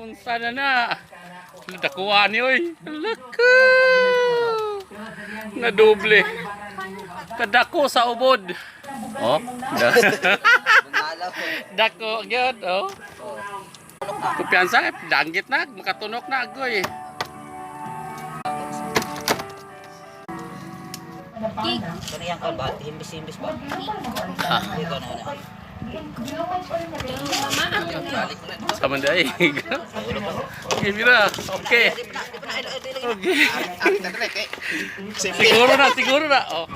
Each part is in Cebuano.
Naunsa na na. Dakuha ni oy. Laka. Nadoble. Kadako sa ubod. Oh. Dako gyud oh. Kumpiyansa, eh, danggit na, makatunok na agoy. Kani yang kon ba? Himbis-himbis ba? Ah. Ikaw na na. Sa man day. Okay, mira. Okay. Okay. Siguro na, siguro na. Oh.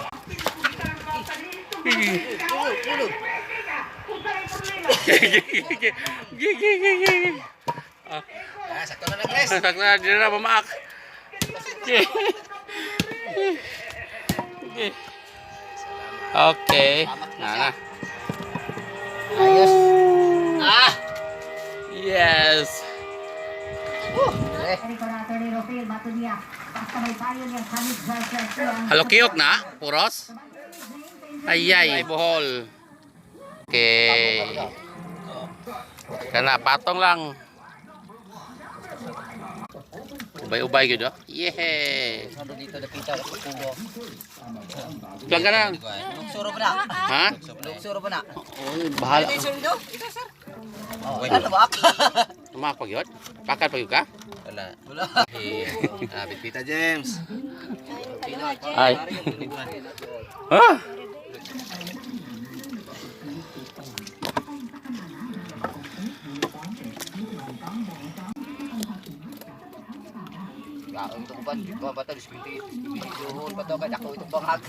Gigi, gigi, gigi. Ah, Ah, sakto na na, Chris. sakto na, di na mamaak. Okay. Okay. Okay. Na na. Ayos. Ah! Yes. Eh, Halokiyok na, puros. Ayay, Bohol. Okay. Kana patong lang. Ubay-ubay gyud oh. Yeah. Sando dito dapita sa pugo. Lang ka na. Luksuro pa na. Ha? Luksuro pa na. Oy, bahala. Sir dito? Ito, sir. Oh, ano ba? Tumak pa gyud. Pakat pa gyud ka? Wala. Wala. Ah, bitbita James. Ay. Ha? Gaon to ban, ko ba to dispinti. Juhol pa to kay dako itong bangag.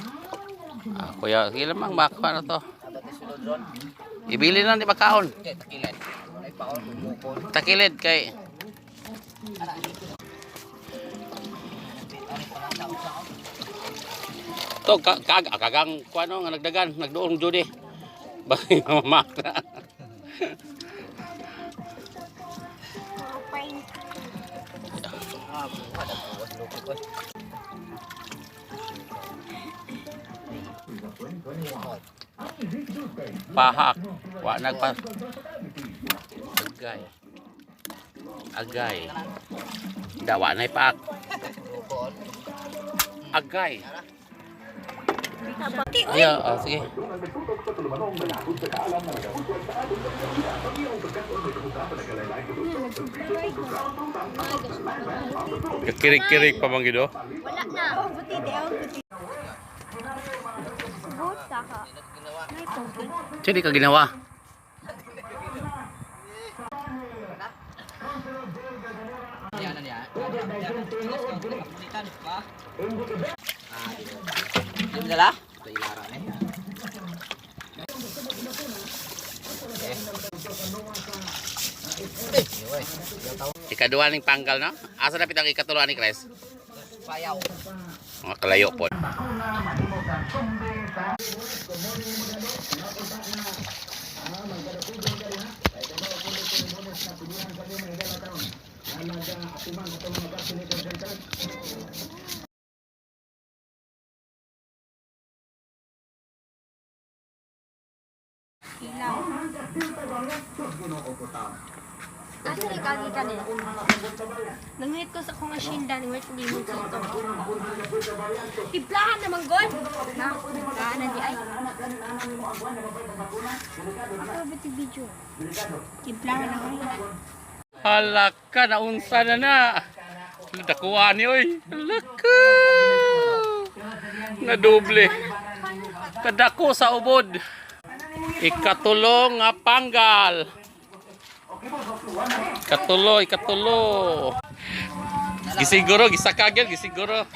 Ah, kuya, sige lamang makuha na to. Abat ni sulod ron. Ibili na di pagkaon. Okay, takilid. Ay paon bukol. Takilid kay to kag kagang kuano nga nagdagan nagduong jud eh. Bagay mamak na. Ah, buha na buwas loko ko. Pahak. Wa nagpa Agay. Agay. Dawa na ipaak. Bukol. Agay. Ay, oh, sige. Kirik-kirik pa bang gido? Wala na. Puti, di ako puti. Buta ka. May tubig. Sino ka ginawa? Yan na niya. Ah, di mo dala? Ito ilara ni. Ikaduha ning panggal no? Asa na pitang ikatulo ni Chris? Payaw. Mga kalayo po. Ilaw. Asa ni kagi ka niya? Nanguhit ko sa kong asyenda, nanguhit ko limon dito. Tiplahan naman, God! Na, tiplahan na di ay. Ako ba ti video? Tiplahan ako. Halaka, naunsa na na. Dakuha ni oy. Halaka. Nadoble. Kadako sa ubod. Ikatulo nga panggal. Ikatulo, ikatulo. Gisiguro, gisakagil, gisiguro.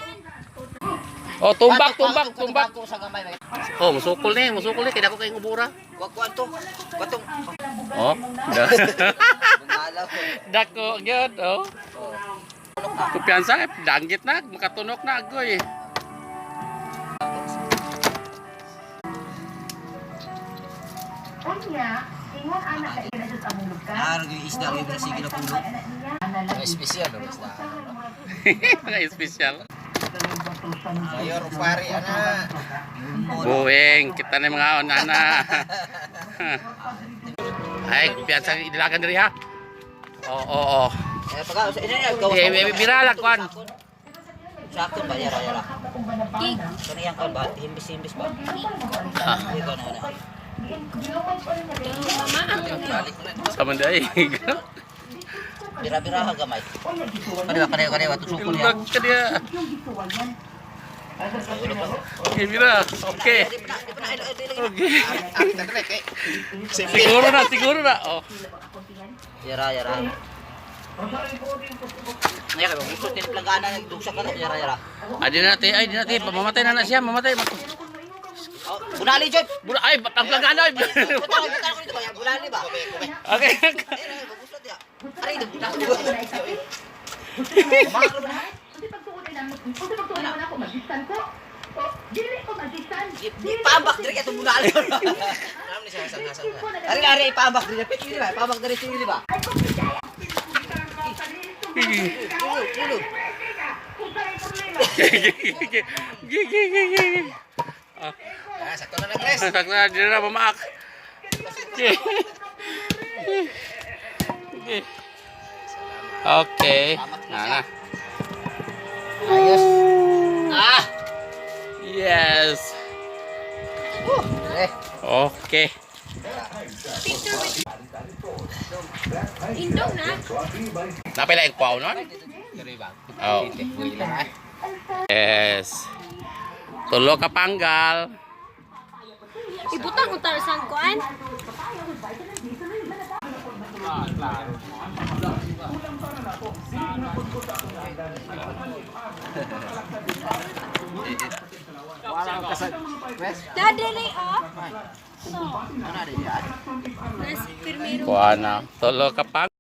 Oh, tumbak, tumbak, tumbak. Ko sa gamay. Oh, musukol ni, kaya ko kayong ubura. Wa kuan to. Katong Oh. bungalaw ko. Dako gyud, oh. Kumpiyansa, eh, danggit na, makatunok na agoy. Ah, yung isda yung sige na pulo. Mga espesyal no isda. Mga espesyal. Mayor pare ana. Buwing, kita na yung mga onana. Ay, kumpiyansa idilagan diri ha. Oo, oo, oo. Eh, pag sa ina niya, gawas. Eh, eh, bira lang, kwan. Sakon ba yara yara. Cake. Kani yang kwan ba? Himbis-himbis ba? Ah, Ikaw na na. Mama, ang Balik na. sa man day. Bira-bira ha gamay. Kaniwa kaniwa kaniwa tusukon niya. Ilog ka niya. Okay, bira. Okay. Di pa na, di pa na, di lagi. Okay. Siguro na, siguro na. Oh. Yara yara. Ay, kay gusto tin planggana dugsa ka na yara yara. Ay, di na natin, ay, di natin. Mamatay na na siya, mamatay. Oh, bunali jud. Bula, ay, ang plagano. Ay. Butang butang ko dito ba? Bunali ba? Okay. Ay, gusto diya. Aray, dito. Ipaambak diri atong bunali. Ari ari ipaambak diri. Pit diri ba? Ipaambak diri diri ba? Ulo, ulo. Gigi, gigi, gigi. Ah, sakto na na, Chris. Sakto na, di na mamaak. Okay. Okay. Na na. Ayos. Ah! Yes. Eh, Okay. Picture with Indong na. Napila yung kwaw nun? Oh. Yes. Tulo ka panggal. Ibutang utar sa kuan. Dadali oh. So. Nas primero. Kuha na. Tulo ka panggal.